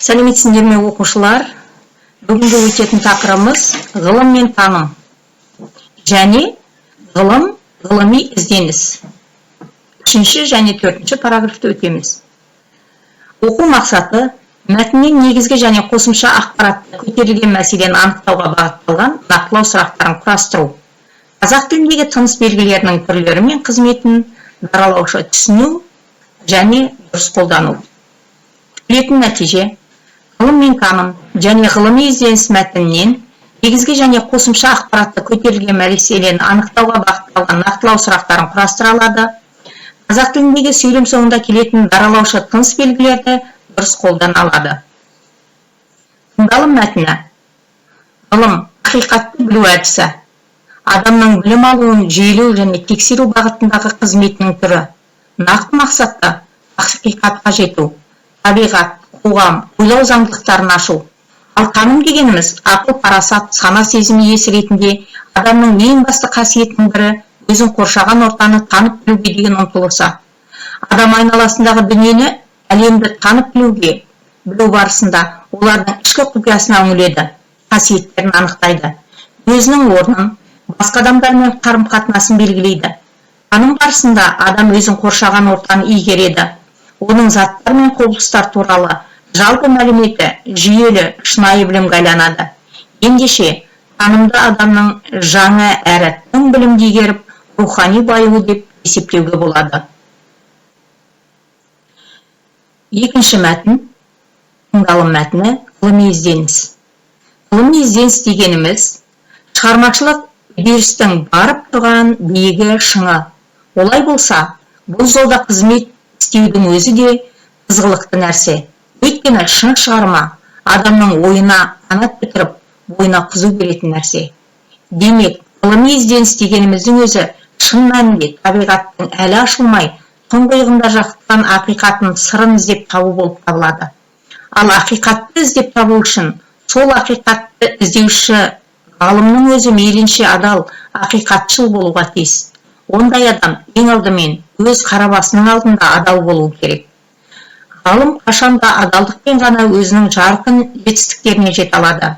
Сәлеметсіңдер ме, оқушылар! Бүгінгі өтетін тақырыбымыз ғылым мен таным және ғылым, ғылыми ізденіс. Үшінші және төртінші параграфты өтеміз. Оқу мақсаты: мәтіннен негізгі және қосымша ақпаратты, көтерілген мәселені анықтауға бағытталған нақтылау сұрақтарын құрастыру. Қазақ тіліндегі тыныс белгілерінің түрлері мен қызметін даралаушы түсіну және дұрыс қолдану. Күтілетін нәтиже: ғылым мен таным және ғылыми ізденіс мәтінінен негізгі және қосымша ақпаратты, көтерілген мәселені анықтауға бағытталған нақтылау сұрақтарын құрастыра алады. Қазақ тіліндегі сөйлем соңында келетін даралаушы тыныс белгілерді дұрыс қолдана алады. Тыңдалым мәтіні. Ғылым – ақиқатты білу әдісі. Адамның білім алуын жүйелеу және тексеру бағытындағы қызметінің түрі. Нақты мақсатта ақиқатқа жету, табиғат, қоғам, ойлау заңдылықтарын ашу. Ал таным дегеніміз – ақыл, парасат, сана сезім иесі ретінде адамның ең басты қасиетінің бірі, өзін қоршаған ортаны танып білуге деген ұмтылысы. Адам айналасындағы дүниені, әлемді танып білу барысында олардың ішкі құпиясына үңіледі, қасиеттерін анықтайды, өзінің орнын, басқа адамдармен қарым қатынасын белгілейді. Таным барысында адам өзін қоршаған ортаны игереді, оның заттар мен құбылыстар туралы жалпы мәліметі жүйелі, шынайы білімге айланады. Ендеше, танымды адамның жаңа әрі тың білімді игеріп, рухани баюы деп есептеуге болады. Екінші мәтін, тыңдалым мәтіні: ғылыми ізденіс. Ғылыми ізденіс дегеніміз – шығармашылық үдерістің барып тұрған биігі, шыңы. Олай болса, бұл жолда қызмет істеудің өзі де қызғылықты нәрсе. Өйткені шын шығарма – адамның ойына қанат бітіріп, бойына қызу беретін нәрсе. Демек, ғылыми ізденіс дегеніміздің өзі шын мәнінде табиғаттың әлі ашылмай, тұңғиығында жатқан ақиқатын, сырын іздеп табу болып табылады. Ал ақиқатты іздеп табу үшін сол ақиқатты іздеуші ғалымның өзі мейлінше адал, ақиқатшыл болуға тиіс. Ондай адам ең алдымен өз қара басының алдында адал болуы керек. Ғалым қашанда адалдықпен ғана өзінің жарқын жетістіктеріне жете алады.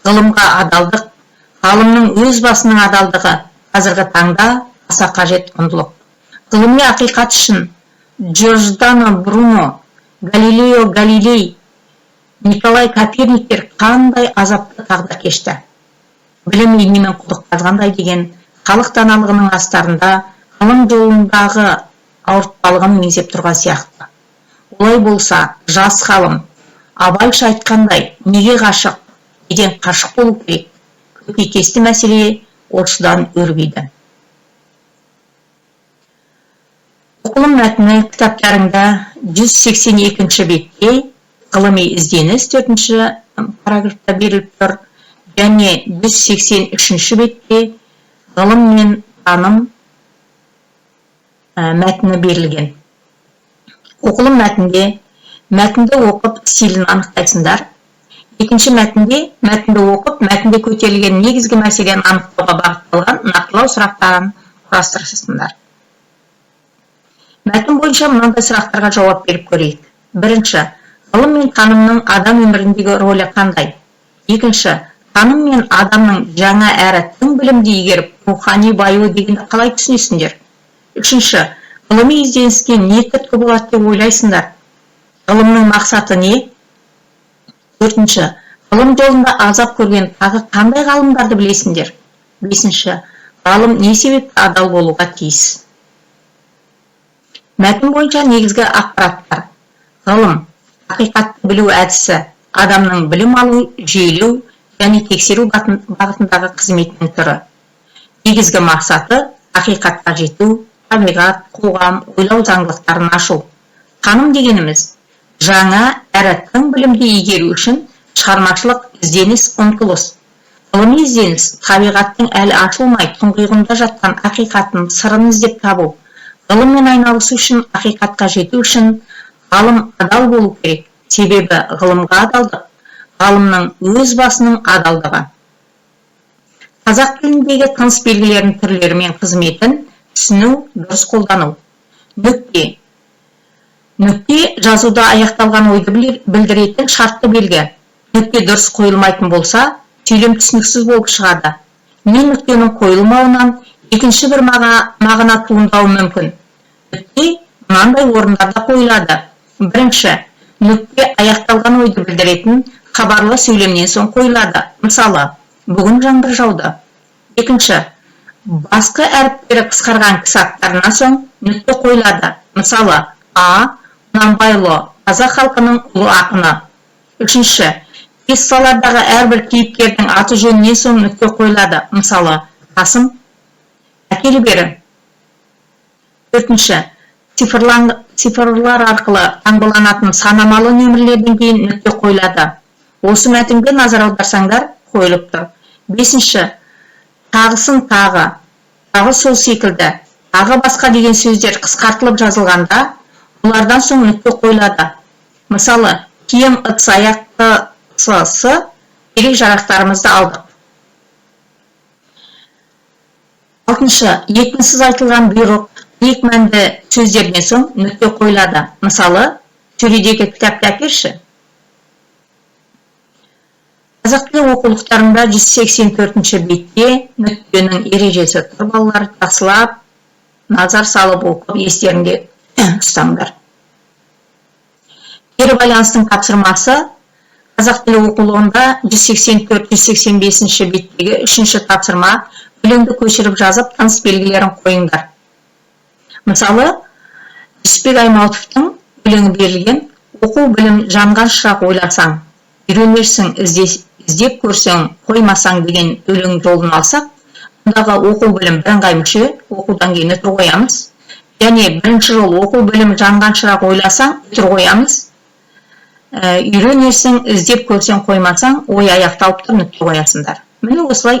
Ғылымға адалдық, ғалымның өз басының адалдығы қазіргі таңда аса қажет құндылық. Ғылыми ақиқат үшін Джордано Бруно, Галилео Галилей, Николай Коперниктер қандай азапты тағдыр кешті! «Білім инемен құдық қазғандай» деген халық даналығының астарында ғылым жолындағы ауыртпалығын меңзеп тұрған сияқты. Олай болса, жас ғалым Абайша айтқандай, неге ғашық, неден қашық болу керек? Көкейкесті мәселе осыдан өрбиді. Оқылым мәтіні кітаптарыңда 182 бетте ғылыми ізденіс төртінші параграфта беріліп тұр және 183 бетте ғылым мен таным мәтіні берілген. Оқылым мәтінде мәтінді оқып, стилін анықтайсыңдар. Екінші мәтінде мәтінді оқып, мәтінде көтерілген негізгі мәселені анықтауға бағытталған нақтылау сұрақтарын құрастырасыңдар. Мәтін бойынша мынандай сұрақтарға жауап беріп көрейік. Бірінші: ғылым мен танымның адам өміріндегі рөлі қандай? Екінші: таным мен адамның жаңа әрі тың білімді игеріп, рухани баюы дегенді қалай түсінесіңдер? Үшінші: ғылыми ізденіске не түрткі болады деп ойлайсыңдар? Ғылымның мақсаты не? Төртінші: ғылым жолында азап көрген тағы қандай ғалымдарды білесіңдер? Бесінші: ғалым не себепті адал болуға тиіс? Мәтін бойынша негізгі ақпараттар: ғылым – ақиқатты білу әдісі, адамның білім алу, жүйелеу және тексеру бағытындағы қызметінің түрі. Негізгі мақсаты – ақиқатқа жету, табиғат, қоғам, ойлау заңдылықтарын ашу. Таным дегеніміз – жаңа әрі тың білімді игеру үшін шығармашылық ізденіс, ұмтылыс. Ғылыми ізденіс – табиғаттың әлі ашылмай, тұңғиығында жатқан ақиқатын, сырын іздеп табу. Ғылыммен айналысу үшін, ақиқатқа жету үшін ғалым адал болу керек. Себебі ғылымға адалдық – ғалымның өз басының адалдығы. Қазақ тіліндегі тыныс белгілерінің түрлері мен қызметін түсіну, дұрыс қолдану. Нүкте. Нүкте жазуда аяқталған ойды білдіретін шартты белгі. Нүкте дұрыс қойылмайтын болса, сөйлем түсініксіз болып шығады. Не нүктенің қойылмауынан екінші бір мағына туындауы мүмкін. Нүкте мынандай орындарда қойылады. Бірінші, нүкте аяқталған ойды білдіретін хабарлы сөйлемнен соң қойылады. Мысалы, бүгін жаңбыр жауды. Екінші, басқы әріптері қысқарған кісі аттарынан соң нүкте қойылады. Мысалы, А. Құнанбайұлы, қазақ халқының ұлы ақыны. Үшінші, пьесалардағы әрбір кейіпкердің аты жөнінен соң нүкте қойылады. Мысалы, Қасым, әкелі бері. Төртінші, цифрлар арқылы таңбаланатын санамалы нөмірлерден кейін нүкте қойылады. Осы мәтінге назар аударсаңдар, қойылып тұр. Бесінші, тағысын тағы, тағы сол секілді, тағы басқа деген сөздер қысқартылып жазылғанда, олардан соң нүкте қойылады. Мысалы, киім, ыдыс аяқ, т, с, с, керек жарақтарымызды алдық. Алтыншы, екпінсіз айтылған бұйрық, екі мәнді сөздерден соң нүкте қойылады. Мысалы, сөредегі кітапты әперші. Қазақ тілі оқулықтарында 184 бетте нүктенің ережесі тұр, балалар, жақсылап назар салып оқып, естерінде ұстаңдар. Кері байланыстың тапсырмасы: қазақ тілі оқулығында 184-185 беттегі үшінші тапсырма. Өлеңді көшіріп жазып, тыныс белгілерін қойыңдар. Мысалы, Жүсіпбек Аймауытовтың өлеңі берілген. Оқу білім жанған шырақ, ойласаң, үйренерсің, іздеп көрсең, қоймасаң деген өлең жолын алсақ, мұндағы оқу білім бірыңғай мүше, оқудан кейін үтір қоямыз. Және бірінші жол: оқу білім жанған шырақ, ойласаң, үтір қоямыз. Үйренерсің, іздеп көрсең, қоймасаң, ой аяқталып тұр, нүкте қоясыңдар. Міне, осылай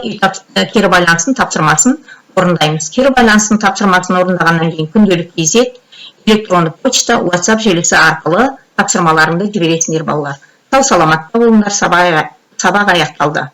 кері байланыстың тапсырмасын орындаймыз. Кері байланыстың тапсырмасын орындағаннан кейін Күнделік kz, электронды почта, WhatsApp желісі арқылы тапсырмаларыңды жібересіңдер, балалар. Сау саламатта болыңдар, сабақ аяқталды.